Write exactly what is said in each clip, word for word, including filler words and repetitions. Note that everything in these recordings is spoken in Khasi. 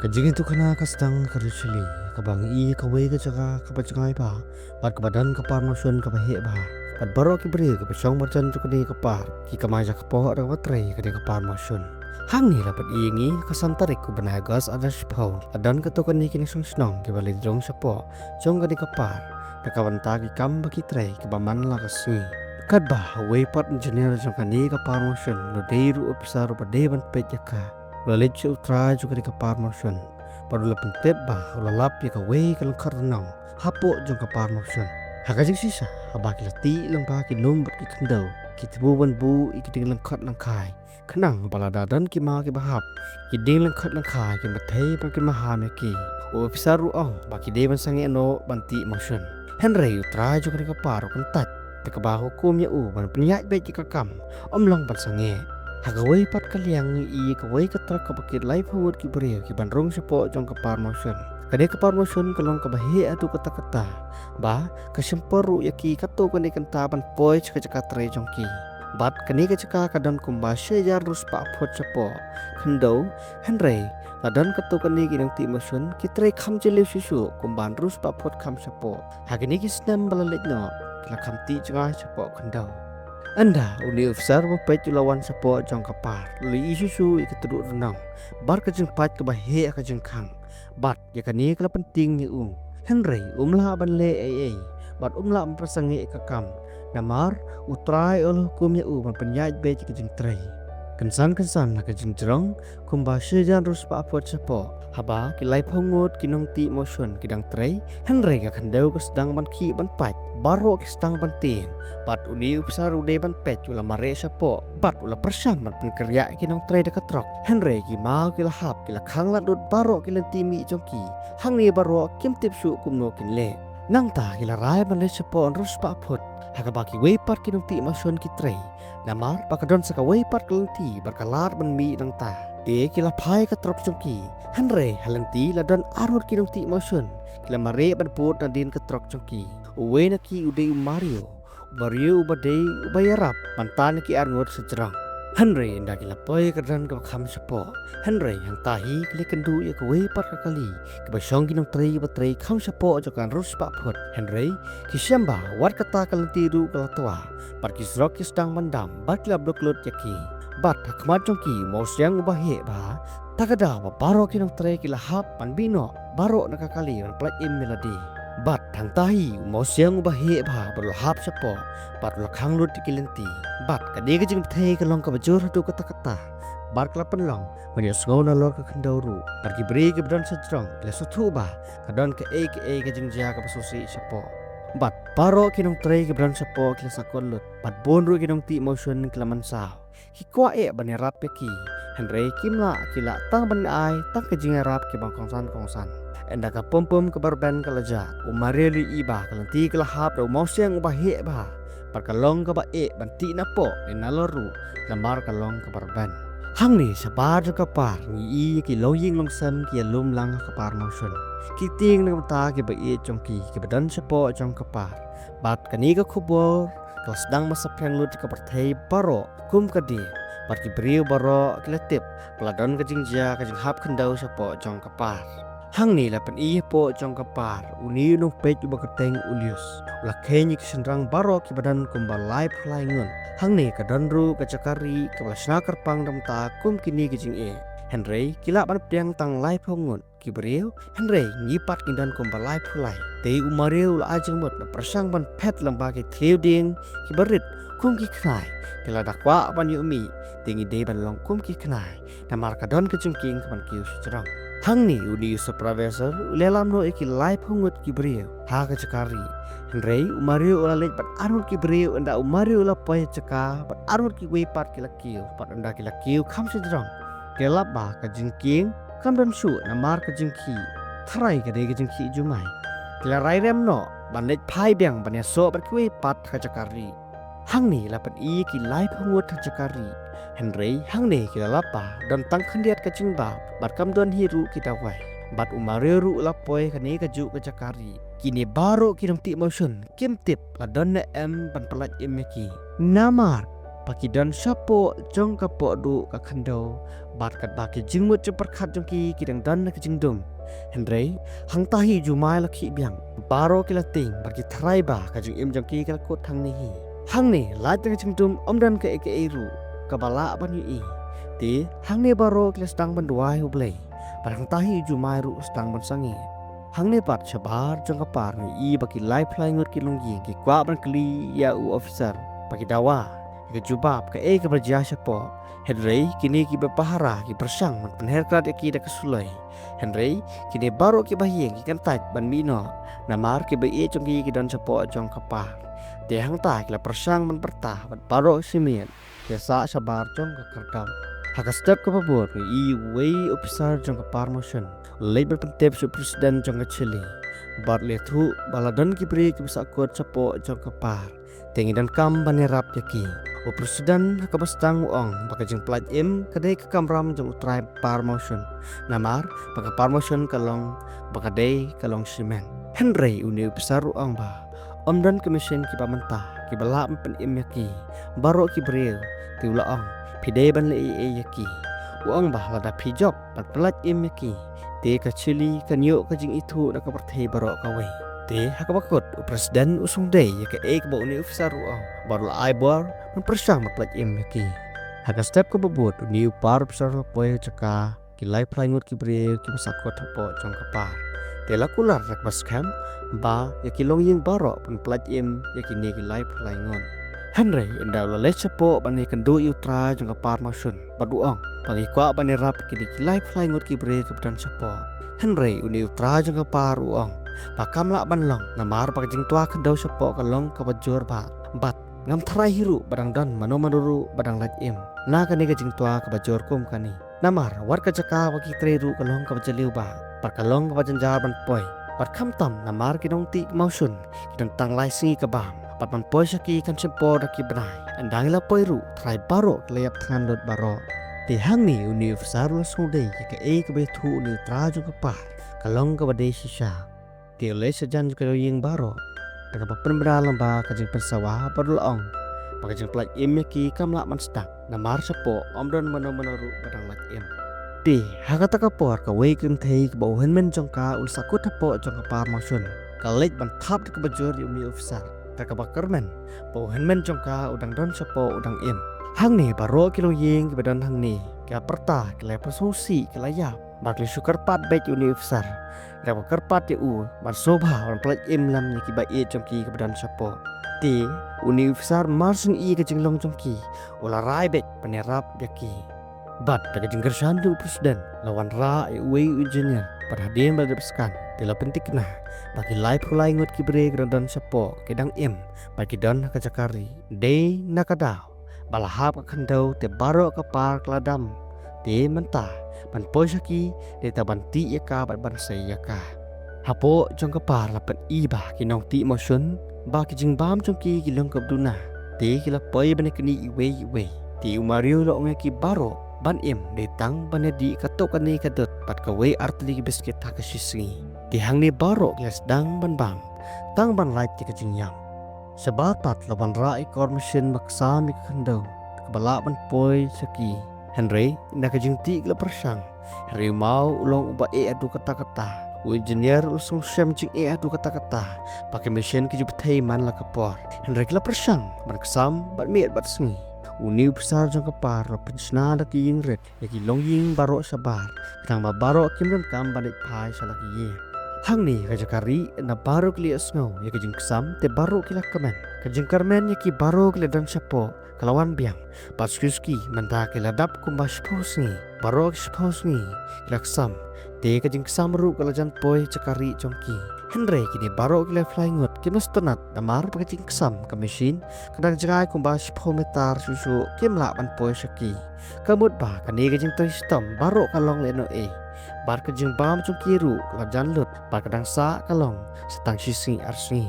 Ka jingïathuhkhana ka sdang ka riewshylli, kaba ngi ïohi kawei ka jaka kaba jngai bha bad kaba don ka par mawshun kaba heh bha. Bad baroh ki briew kiba shong marjan jong kane ka par ki kamai jakpoh da kaba trei kane ka par mawshun. Hangne la pyni ïa ngi ha ka san tarik u bnai August ar hajar shiphew, la don katto katne ki nongshong shnong kiba la ïadon shapoh jong kane ka par na ka bynta ki kam ba ki trei kiba man la ka sngi. Katba uwei pat engineer jong kane ka par mawshun, u dei ruh u ophisar uba dei ban peit ïa ka, u la leit sha u trai jong kane ka par mawshun bad u la pyntip ba u la lap ïa kawei ka lyngkot rnong hapoh jong ka par mawshun. Ha ka jingshisha, haba ki la tih lyngba ki lum bad ki khyndew, ki thmu ban buh ïa ki dieng lyngkot lyngkhai, khnang ba lada don ki maw kiba hap, ki dieng lyngkot lyngkhai kin bthei bad kin maham ïa ki. U ophisar ruh u ong ba ki dei ban sangeh noh ban tih mawshun. Hynrei u trai jong kane ka par u kyntait, te kaba hukum ïa u ban pynïaid beit ïa ka kam, ym long ban sangeh. Ha kawei pat ka liang ngi ïohi kawei ka trok kaba kit laiphew ngut ki briew kiban rung shapoh jong ka par mawshun. Kane ka par mawshun ka long kaba heh haduh katta katta ba ka shim por ruh ïa ki katto katne kynta ban poi sha ka jaka trei jong ki. Bad kane ka jaka ka don kumba shi hajar hynriew spah phut shapoh khyndew, hynrei la don katto katne ki nongtih mawshun ki trei kham jylliew shuh shuh kumba hynriew spah phut kham shapoh. Ha kine ki snem ba la leit noh, ki la kham tih jngai shapoh khyndew. Ynda une u ophisar ba peit u la wan shapoh jong ka par, u la ïohi shuh shuh ïa ka tnum rnong bad ka jingpait kaba heh ha ka jingkhang. Bad ïa kane ka la pyntieng ïa u. Hynrei um lah ban leh ei ei bad um lah ban pynsangeh ïa ka kam, namar u trai u la hukum ïa u ban pynïaid beit ïa ka jingtrei. Kynsan kynsan ha ka jingjrong, kumba shi hajar hynriew spah phut shapoh, haba ki laiphew ngut ki nongtih mawshun ki dang trei, hynrei ka khyndew ka sdang ban khih ban pait, baroh ki sdang ban tieng. Bad une u ophisar u dei ban peit u la mareh shapoh bad u la pyrshang ban pynkyrïah ïa ki nongtrei da ka trok, hynrei ki maw ki la hap, ki la khang lad lut baroh ki lynti mih jong ki. Hangne baroh kim tip shuh kumno kin leh. Nangta ki la rai ban leit shapoh hynriew spah phut ha kaba kiwei pat ki nongtih mawshun ki trei, namar ba ka don sa kawei pat ka lynti bad ka lad ban mih nangta. Te ki la phai ka trok jong ki, hynrei ha lynti la don arngut ki nongtih mawshun ki la mareh ban bud nadien ka trok jong ki. Uwei na ki u dei u Mario, u briew uba dei uba ïarap ban tan ïa ki arngut sha jrong. Hynrei ynda ki la poi ha ka don kaba kham shapoh, hynrei hangta hi ki la kynduh ïa kawei pat ka kali kaba shong ki nongtrei ba trei kham shapoh jong ka hynriew spah phut. Hynrei ki shem ba wat kata ka lynti ruh ka la twa bad ki surok ki sdang ban dam bad ki la bluk lut ïa ki. Bad ha khmat jong ki u mawsiang uba heh bha, ta ka daw ba baroh ki nongtrei ki la hap ban mih noh baroh na ka kali ban pyllait im ïa lade. Bad hangta hi u mawsiang uba heh bha bad u la hap shapoh bad u la khang lut ïa ki lynti. Bad kane ka jingbthei ka long kaba jur haduh katta katta bad ka la pynlong ban ïohsngew nalor ka khyndew ruh. Bad ki briew kiba don sha jrong ki la sngewthuh ba ka don kaei kaei ka jingjia kaba sngewsih shapoh. Bad baroh ki nongtrei kiba don shapoh ki la sakut lut bad bun ruh ki nongtih mawshun ki la mynsaw. Ki kwah eh ban ïarap ïa ki, hynrei kim lah, ki lah tang ban ai tang ka jingïarap kiba kongsan kongsan. Ynda ka pum pum kaba rben ka la jah, u Mario u la ïohi ba ka lynti ka la hap da u mawsiang uba heh bha bad ka long kaba eh ban tih napoh ne nalor ruh, namar ka long kaba rben. Hangne shabar jong ka par ngi ïohi ïa ki longïing longsem ki ïalum lang ha ka par mawshun, ki tieng na ka bynta kiba ïeit jong ki kiba don shapoh jong ka par. Bad kane ka khubor ka la sdang ban saphriang lut ïa ka pyrthei baroh kum ka die. Bad ki briew baroh ki la tip ba la don ka jingjia ka jinghap khyndew shapoh jong ka par. Hangne la pyni hapoh jong ka par une u nongpeit uba kyrteng u Lius, u la kheiñ ïa ki shynrang baroh kiba don kumba laiphew lai ngut. Hangne ka don ruh ka jaka rieh kaba la shna kyrpang da ka bynta kum kine ki jingeh, hynrei ki lah ban pdiang tang laiphew ngut ki briew, hynrei ngi pat ngi don kumba laiphew lai. Te u Mario u la ai jingmut, u la pyrshang ban phet lyngba ki thliew dieng kiba rit kum ki khnai. Te lada kwah ban ïoh mih, te ngi dei ban long kum ki khnai, namar ka don ka jingkieng kaban kiew sha jrong. Hangne une u supervisor u la ïalam noh ïa ki laiphew ngut ki briew ha ka jaka rieh. Hynrei u Mario u la leit bad arngut ki briew. Ynda u Mario u la poi ha jaka bad arngut kiwei pat ki la kiew, bad ynda ki la kiew kham sha jrong, ki la lap ba ka jingkieng kam don shuh namar ka jingkhih, tharai ka dei ka jingkhih jumai. Ki la rai rem noh ban leit phai biang ban ïasoh bad kiwei pat ha jaka rieh. Hangne la pyni ïa ki laiphew ngut ha jaka rieh. Hynrei hangne ki la lap ba don tang khyndiat ka jingbam bad kam don hi ruh ki dawai. Bad u Mario ruh u la poi ha kane kajuh ka jaka rieh. Kine baroh ki nongtih mawshun kim tip la don ne em ban pyllait im ïa ki, namar ba ki don shapoh jong ka poh duh ka khyndew, bad katba ki jingmut jingpyrkhat jong ki ki dang don ha ka jingdum. Hynrei hangta hi jumai la khih biang, baroh ki la tieng bad ki tharai ba ka jingim jong ki ka la kut hangne hi. Hangne lait na ka jingdum ym don kaei kaei ruh kaba lah ban ïohi. Te hangne baroh ki la sdang ban duwai U Blei, bad hangta hi jumai ruh sdang ban sangeh. Hangne pat shabar jong ka par ngi ïohi ba ki laiphew lai ngut ki longïing ki kwah ban kylli ïa u officer ba ki dawa ïa ka jubab kaei kaba jia shapoh. Hynrei kine kiba pahara ki pyrshang ban pynher krad ïa ki da ka suloi. Hynrei kine baroh kiba ïeng ki kyntait ban mih noh, namar kiba ïeit jong ki ki don shapoh jong ka par. Te hangta ki la pyrshang ban pyrta bad baroh shi miet ki la sah shabar jong ka kyrdan. Ha ka step kaba bud ngi ïohi uwei u officer jong ka par mawshun u leit ban pyntip sha u president jong ka Chili, bad u la ïathuh ba la don ki briew kiba sahkut shapoh jong ka par. Te ngi donkam ban ïarap ïa ki. U president ha kaba sdang u ong ba ka jingpyllait im ka dei ka kamram jong u trai par mawshun, namar ba ka par mawshun ka long ba ka dei ka long shimet. Hynrei une u officer u ong ba ym don ki machine kiba mynta kiba lah ban pynim ïa ki baroh ki briew. Te u la ong, phi dei ban leh ei ei ïa ki. U ong ba lada phi jop ban pyllait im ïa ki, te ka Chili kan ïoh ka jingithuh na ka pyrthei baroh kawei. Te ha kaba kut u president u shong dei ïa kaei kaba une u officer u ong, bad u la ai bor ban pyrshang ban pyllait im ïa ki. Ha ka step kaba bud une u par officer u la poi ha jaka ki laiphew lai ngut ki briew kiba sahkut hapoh jong ka par. Te la kular da kaba skhem ba ïa ki longïing baroh ban pyllait im ïa kine ki laiphew lai ngut. Hynrei ynda u la leit shapoh ban ïakynduh ïa u trai jong ka par mawshun bad u ong ba ngi kwah ban ïarap ïa kine ki laiphew lai ngut ki briew kiba don shapoh. Hynrei une u trai jong ka par u ong ba kam lah ban long, namar ba ka jingtwa khyndew shapoh ka long kaba jur bha, bad ngam tharai hi ruh ba dang don mano mano ruh ba dang lait im na kane ka jingtwa kaba jur kum kane. Namar wat ka jaka ba ki trei ruh ka long kaba jylliew bha, bad ka long kaba jynjar ban poi. Bad khamtam namar ki nongtih mawshun ki don tang lai sngi ka bam, bad ban poi sha ki kan shim por da ki bnai. Ynda ngi la poi ruh tharai baroh ki la ïap thngan lut baroh. Te hangne une u officer u la sngewdei ïa kaei kaba ïathuh une u trai jong ka par ka long kaba dei shisha. Te u la leit sha jan jong ki longïing baroh da kaba pynbna lyngba ka jingpynsawa bad u la ong ba ka jingpyllait im ïa ki kam lah ban sdang, namar shapoh ym don mano mano ruh ba dang lait im. Te ha kata ka por kawei ka kynthei kaba u hynmen jong ka u la sahkut hapoh jong ka par mawshun ka leit ban thap da kaba jur ïa une u officer da kaba kyrmen ba u hynmen jong ka u dang don shapoh u dang im. Hangne baroh ki longïing kiba don hangne ki la pyrta, ki la pynsngewsih, ki la ïap, bad ki la shu kyrpad beit ïa une u officer da kaba kyrpad ïa u ban sngewbha ban pyllait im lem ïa kiba ïeit jong ki kiba don shapoh. Te une u officer mar shu ïohi ïa ka jinglong jong ki u la rai beit ban ïarap ïa ki. Bad da ka jingkyrshan jong u president la wanrah ïa uwei u engineer, bad hadien ba la dep scan te la pynthikna ba ki laiphew lai ngut ki briew kiba don shapoh ki dang im bad ki don ha ka jaka rieh. Dei na ka daw ba la hap ka khyndew te baroh ka par ka la dam. Te mynta ban poi sha ki dei tang ban tih ïa ka bad ban sei ïa ka. Hapoh jong ka par la pyni ba ki nongtih mawshun ba ki jingbam jong ki ki long kaba duna. Te ki la poi ban ïakynduh iwei iwei. Te u Mario u la ong ïa ki baroh ban im dei tang ban ïadih katto katne ka dud bad kawei ar tylli ki biskit ha ka shi sngi. Te hangne baroh ki la sdang ban bam tang ban lait ïa ka jingïap. Shabar pat la wanrah ïa ka kor mashin ba ksam ïa ka khyndew kaba lah ban poi sha ki. Hynrei na ka jingtih ki la pyrshang. Hynrei u maw u long uba eh haduh katta katta. U engineer u la sngewshem jingeh haduh katta katta ba ki mashin ki ju bthei man la ka por. Hynrei ki la pyrshang ban ksam bad miet bad sngi. Une u officer jong ka par u la pynshna da ki ïing rit ïa ki longïing baroh shabar, khnang ba baroh kim donkam ban leit phai sha la ki ïing. Hangne ka jaka rieh na baroh ki la ïohsngew ïa ka jingksam te baroh ki la kmen. Ka jingkyrmen ïa ki baroh ki la don shapoh ka la wan biang. Bad suki suki mynta ki la dap kumba shiphew sngi. Baroh ki shiphew sngi ki la ksam. Te ka jingksam ruh ka la jan poi ha ka jaka rieh jong ki. Hynrei kine baroh ki laiphew lai ngut kim sngewtynnat namar ba ka jingksam ka mashin ka dang jngai kumba shiphew meter shuh shuh, kim lah ban poi sha ki. Ka mut ba kane ka jingtrei shitom baroh ka long lehnohei. Bad ka jingbam jong ki ruh ka la jan lut bad ka dang sah ka long sa tang shi sngi ar sngi.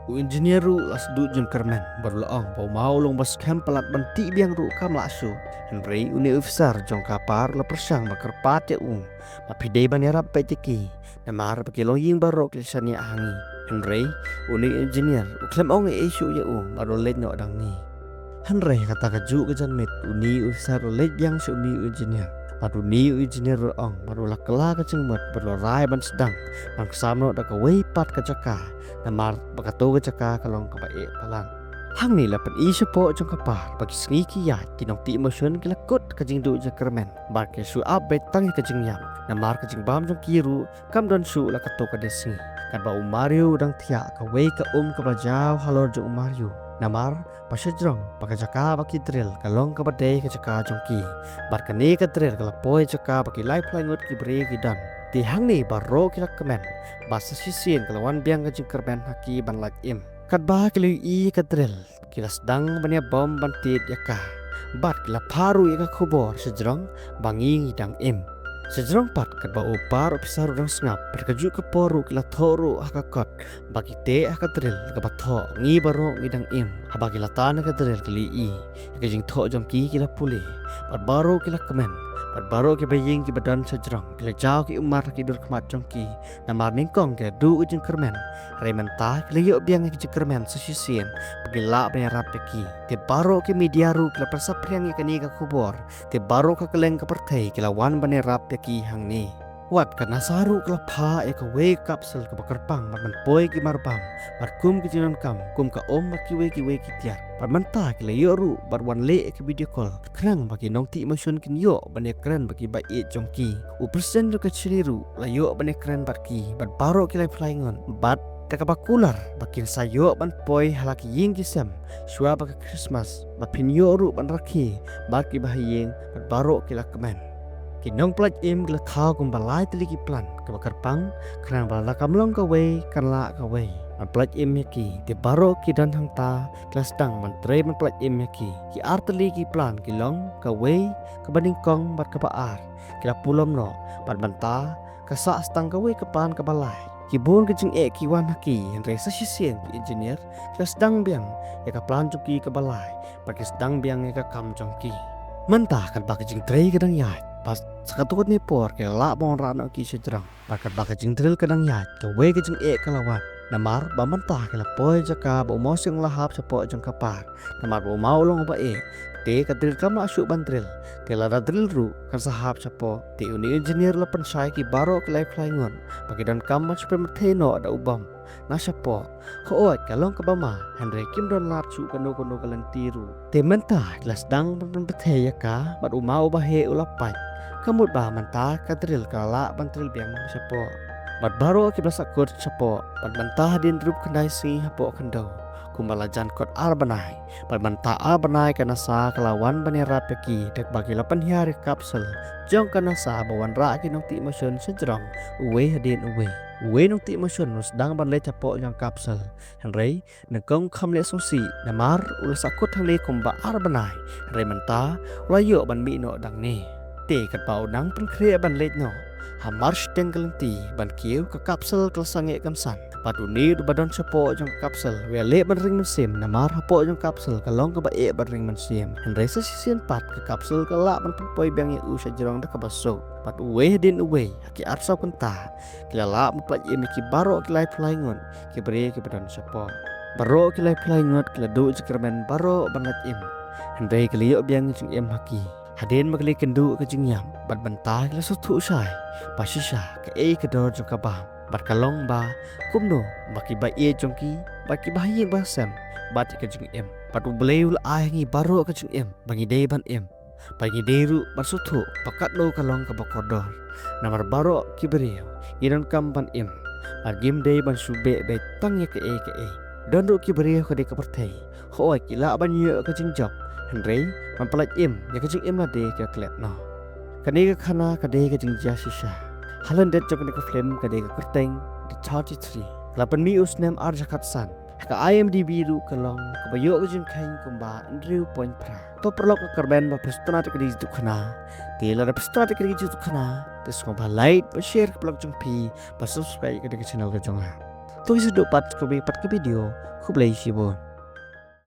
U engineer ruh la sdang jingkyrmen bad u la ong ba u maw u long ba skhem palat ban tih biang ruh kam lah shuh. Hynrei une u officer jong ka par u la pyrshang ban kyrpad ïa u ba phi dei ban ïarap beit ïa ki namar ba ki longïing baroh ki la shaniah ha ngi. Hynrei une u engineer u khlem ong ei ei shuh ïa u bad u la leit noh dang ngi. Hynrei kata ka juh ka janmiet, une u officer u la leit biang sha une u engineer. Bad une u engineer u la ong, bad u la kylla ka jingmut, bad u la rai ban sdang ban sam noh da kawei pat ka jaka, namar ba kato ka jaka ka long kaba eh palat. Hangne la pyni shapoh jong ka par ba ki sngi ki ïaid, ki nongtih mashun ki la kut ka jingduh jingkyrmen, bad ki shu ap beit tang ïa ka jingïap, namar ka jingbam jong ki ruh kam don shuh la kato ka dei sngi. Katba u Mario u dang thiah, kawei ka um kaba la jaw halor jong u Mario, namar ba shajrong ba ka jaka ba ki drill ka long kaba dei ka jaka jong ki. Bad kane ka drill ka la poi jaka ba ki laiphew lai ngut ki briew ki don. Te hangne baroh ki la kmen, bad sa shisien ka la wan biang ka jingkyrmen ha ki ban lait im. Katba ki la ïohi ïa ka drill, ki la sdang ban ïa bom ban tied ïa ka. Bad ki la phah ruh ïa ka khubor shajrong ba ngi ngi dang im. Shajrong pat katba u par officer u dang sngap, bad ka juh ka por ruh ki la thoh ruh ha ka kot ba ki teh ha ka drill kaba thoh, ngi baroh ngi dang im. Haba ki la tan ha ka drill ki la ïohi ïa ka jingthoh jong ki, ki la pule. Bad baroh ki la kmen, bad baroh kiba ïeng kiba don shajrong ki la jaw ki ummat ha ki dur khmat jong ki, namar nyngkong ki la duh ka jingkyrmen. Hynrei mynta ki la ïoh biang ïa ka jingkyrmen sa shisien ba ki lah ban ïarap ïa ki. Te baroh ki media ruh ki la pynsaphriang ïa kane ka khubor. Te baroh ka kylleng ka pyrthei ki la wan ban ïarap ïa ki hangne. Wat ka NASA ruh ka la phah ïa kawei ka kapsul kaba kyrpang ban poi ki marbam, bad kum ki jingdonkam kum ka um bad kiwei kiwei ki tiar. Bad mynta ki la ïoh ruh ban wan leh ïa ka video call, khnang ba ki nongtih mashun kin ïoh ban ïakren bad kiba ïeit jong ki. U president jong ka Chile ruh la ïoh ban ïakren bad ki, bad baroh ki laiphew lai ngut. Bad da kaba kular ba kin sa ïoh ban poi ha la ki ïing ki sem shuwa ba ka Christmas, ba phin ïoh ruh ban rakhe bad kiba ha ïing, bad baroh ki la kmen. Ki nongpynlait im ki la thaw kumba lai tylli ki plan, kaba kyrpang, khnang ba lada kam long kawei kan lah kawei ban pynlait im ïa ki. Te baroh ki don hangta ki la sdang ban trei ban pynlait im ïa ki. Ki ar tylli ki plan ki long, kawei, kaba nyngkong bad kaba ar ki la pulom noh, bad mynta ka sah tang kawei ka plan kaba lai. Ki bun ka jingeh ki wan ha ki, hynrei sa shisien ki engineer ki la sdang biang ïa ka plan jong ki kaba lai, bad ki sdang biang ïa ka kam jong ki. Mynta katba ka jingtrei ka dang ïaid, bad sa katto katne por ki la lah ban wanrah noh ki shajrong. Bad katba ka jingdrill ka dang ïaid, kawei ka jingeh ka la wan, namar ba mynta ki la poi jaka ba u mawsiang u la hap shapoh jong ka par. Namar ba u maw u long uba eh, te ka drill kam lah shuh ban drill. Te lada drill ruh kan sa hap shapoh. Te une u engineer u la pynshai ïa ki baroh ki laiphew lai ngut ba ki donkam ban shu pynbthei noh da u bom na shapoh. Hooid ka long kaba ma, hynrei kim don lad shuh kano kano ka lynti ruh. Te mynta ki la sdang ban pynbthei ïa ka, bad u maw uba heh u la pait. Ka mut ba mynta ka drill ka la lah ban drill biang shapoh. Bad baroh kiba la sahkut shapoh, bad mynta hadien rup khyndai sngi hapoh khyndew, kumba la jan kot ar bnai. Bad mynta ar bnai ka NASA ka la wan ban ïarap ïa ki, da kaba ki la pynhiar ïa ka kapsul jong ka NASA ba wanrah ïa ki nongtih mashun shajrong, uwei hadien uwei. Uwei u nongtih mashun u sdang ban leit shapoh jong ka kapsul, hynrei nyngkong u kham leh sngewsih, namar u la sahkut hangne kumba ar bnai, hynrei mynta u la ïoh ban mih noh dang ne. Te katba u nang pynkhreh ban leit noh, hamar shiteng ka lynti ban kiew, ka kapsul ka la sangeh kynsan. Bad une uba don shapoh jong ka kapsul u ïaleh ban ring mynsiem, namar hapoh jong ka kapsul ka long kaba eh ban ring mynsiem. Hynrei sa shisien pat ka kapsul ka lah ban pynpoi biang ïa u shajrong da kaba suk. Bad uwei hadien uwei ha ki arphew saw kynta ki la lah ban pynlait im ïa ki baroh ki laiphew lai ngut ki briew kiba don shapoh. Baroh ki laiphew lai ngut ki la duh jingkyrmen baroh ban lait im, hynrei ki la ïoh biang jingim ha ki. Hadien ba ki la ïakynduh ka jingïap, bad mynta ki la sngewthuh shai ba shisha kaei ka dor jong ka bam, bad ka long ba kumno ba kiba ïeit jong ki, bad kiba ha ïing ba ha sem, bad ïa ka jingim. Bad U Blei u la ai ha ngi baroh ka jingim ba ngi dei ban im, ba ngi dei ruh ban sngewthuh ba katno ka long kaba kordor. Namar baroh ki briew ngi donkam ban im, bad ngim dei ban shu beh beit tang ïa kaei kaei. Don ruh ki briew ha kane ka pyrthei, hooid ki lah ban ïoh ka jingjop, hynrei ban pynlait im ïa ka jingim lade ki la klet noh. Kane ka khana ka dei ka jingjia shisha. Ha lyndet jong kane ka film ka dei ka kyrteng The thirty-three. Ka la pynmih u snem ar hajar khatsan. Ha ka I M D B ruh ka long kaba ïoh ka jingkheiñ kumba hynriew point phra. To paralok, nga kyrmen ba phi sngewtynnat ïa kane ka jingïathuhkhana. Te lada phi sngewtynnat ïa kane ka jingïathuhkhana, te sngewbha like, bad share ka vlog jong phi, bad subscribe ïa kane ka channel ka jong nga. To ngin sa ïakynduh pat ha kawei pat ka video. Khublei shibun.